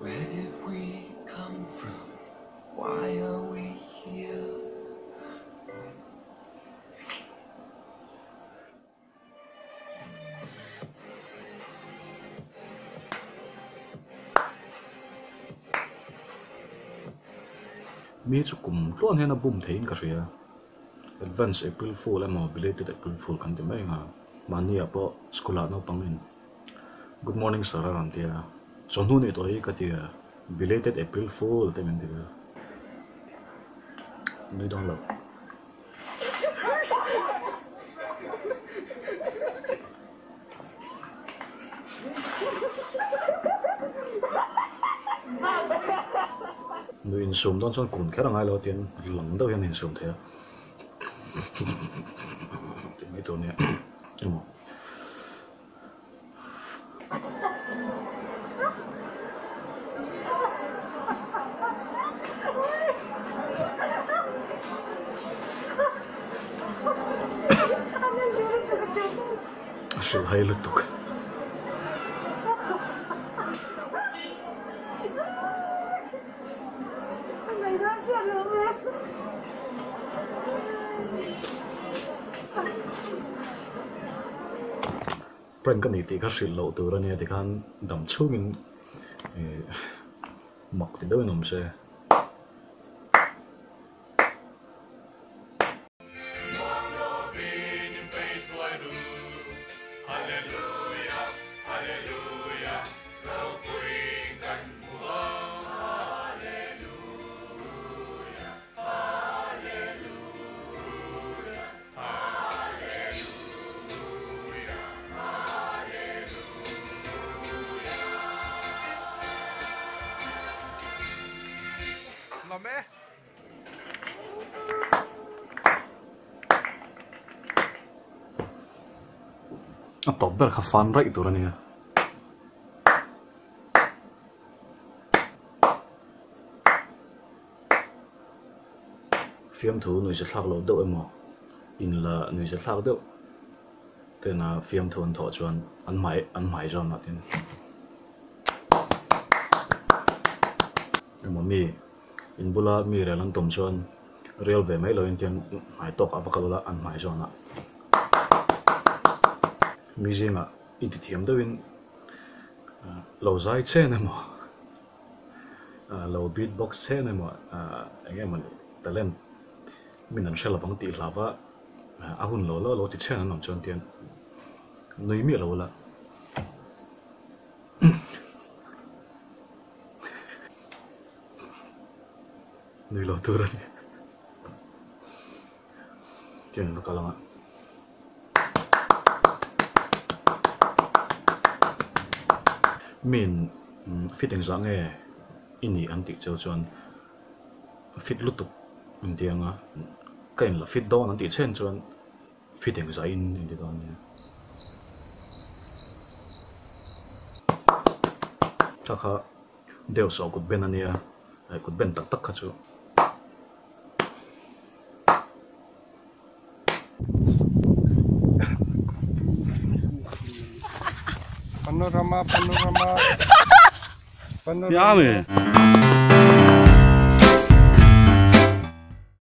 Where did we come from? Why are we here? Mi chu kum tluan hian a bum theiin ka hria. Advance April Fool emaw Belated April Fool kan ti mai ang a, mahni ah pawh school ah naupang in Good morning sir a rawn ti a, chawhnu nih tawh hi ka ti a, Belated April Fool te min ti vel. Nui dawn lo. Nui insum dawn chuan kun kher a ngai lo a tiin lang deuh hian a insum thei a. Tih mai tur nia emaw. A hrilh hai lutuk. Prank a ni tih kha hrilh loh tur a nia tikhan dam chhungin ih mak ti deuhin awm se. A tawp ber kha fan raih tur a nia. Fiamthu nuihza thlak loh deuh emaw inla nuihza thlak deuh tena fiamthu an thawh chuan an hmai an hmai zawn ah tin emaw mi in bula mi rel an tum chuan rel ve mai loin tiang hmai tawk ah va kal ula an hmai zawn ah mi zingah intithiam deuhin lo zai chen emaw. Lo beat box chen emaw eng emaw ni talent min an hre lovang tih hlauva a hun lo lo lo ti chhen an awm chuan tian nui miah lo ula. Nui lo tur a ni. Tian va kal ang a. Min fit engzah nge i nih an tih cheu chuan fit lutuk in ti ang a, ka inla fit dawn an tih chhen chuan fit engzah in in ti dawn nia. Kha kha deuh sawh kut ben a nia, kut ben tak tak kha chu. Panorama, panorama. Panorama.